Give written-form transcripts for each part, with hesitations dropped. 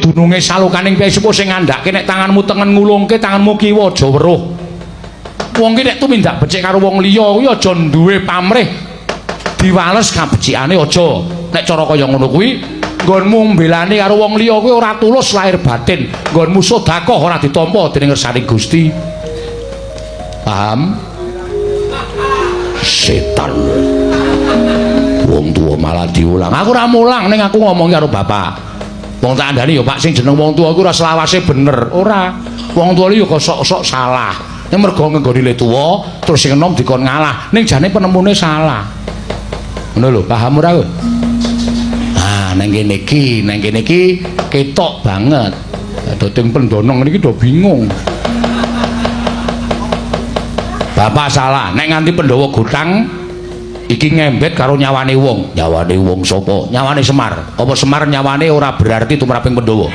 dununge salokaning Kyai Sepuh sing ngandhake nek tanganmu tengen ngulungke, tanganmu kiwa aja weruh. Wong ki nek tumindak becik karo wong liya kuwi aja duwe pamrih diwales kabecikane aja. Nek cara kaya ngono kuwi nggonmu mbelani karo wong liya kuwi ora tulus lahir batin, nggonmu sedekah ora ditampa dening ngersaning Gusti. Paham? Setan. Wong tuwa malah diulang. Aku ora mulang ning aku ngomong karo bapak. Wong tak andani ya Pak, sing jeneng wong tuwa kuwi ora selawase bener. Ora. Wong tuwa iki ya kok sok-sok salah. Ning mergo ngenggoni le tuwa, terus sing enom dikon ngalah. Ning jane penemune salah. Ngono lho, paham ora kowe? Ah, nang kene iki ketok banget. Dadi pendonong niki do bingung. Bapak salah, nek nganti Pandhawa gotang iki ngembet karo nyawane wong. Nyawane wong sapa? Nyawane Semar. Apa Semar nyawane ora berarti tumraping Pandhawa?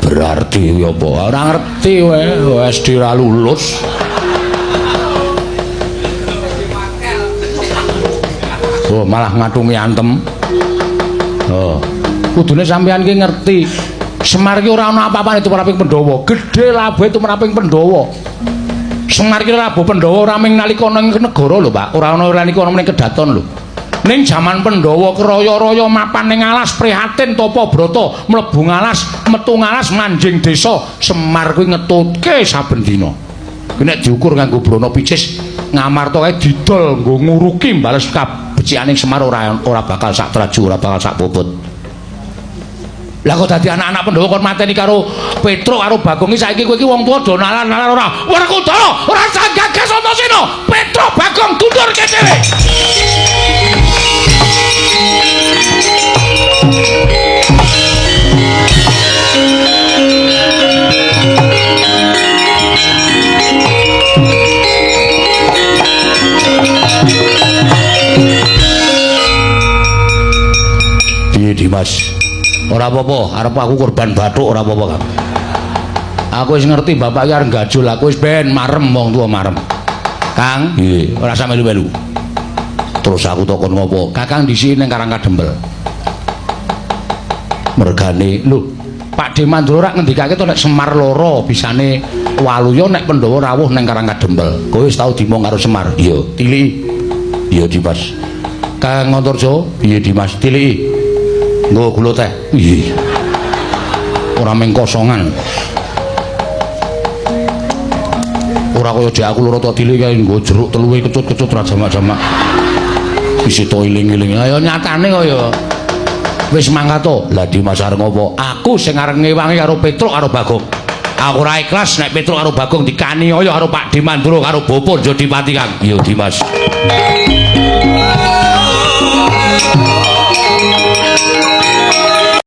Berarti kuwi apa? Ora ngerti kowe, SD ora lulus. Oh, malah ngatungi antem. Oh, kudune sampeyan ki ngerti. Semar ki ora ana apa-apane tumraping Pandhawa. Gedhe labuhe tumraping Pandhawa. Semar ki labuh Pandhawa ora ming nalika ana ing negara lho, Pak. Ora ana nalika ana ning kedaton lho. Ning jaman Pandhawa kraya-raya mapan ning alas prihatin tapa brata, mlebu ngalas, metu ngalas manjing desa. Semar kuwi ngetutke saben dina. Kuwi nek diukur nganggo brana picis, Ngamarta kae didol nggo nguruki bales kabecikaning Semar ora bakal sak traju, ora bakal sak bobot. Lah kok dadi anak-anak Pandhawa kon mateni karo Petruk karo Bagong iki saiki kowe iki wong tuwa do nalar-nalar ora. Werkudara ora gagas Antasena. Petruk Bagong dundurke dhewe. Piye Dimas? Ora apa-apa, arep aku korban bathuk ora apa-apa, Kang. Aku wis ngerti bapak iki arep gajul, aku wis ben marem wong tuwa marem. Kang, nggih, ora usah melu-melu. Terus aku takon ngopo? Kakang dhisik ning Karang Kadempel. Mergane, lho, Pak De Mandura rak ngendikake to nek Semar loro bisane waluya nek Pandhawa rawuh ning Karang Kadempel. Kowe wis tau dimong karo Semar? Iya, tiliki. Iya, Dimas. Kang Antarja, piye Dimas? Tiliki. Nggo gula teh. Iya. Ora mung kosongan. Ora kaya dek aku loro tok tilik kae nggo jeruk teluwe kecut-kecut ra jamak-jamak. Wis to iling-iling. Ayo nyatane kaya wis mangkat to. Lah Dimas arep ngopo? Aku sing arep ngewangi karo Petruk karo Bagong. Aku ora ikhlas nek Petruk karo Bagong dikaniaya karo Pak De Mandura karo Bapak Jodipati Kang. Iya Dimas.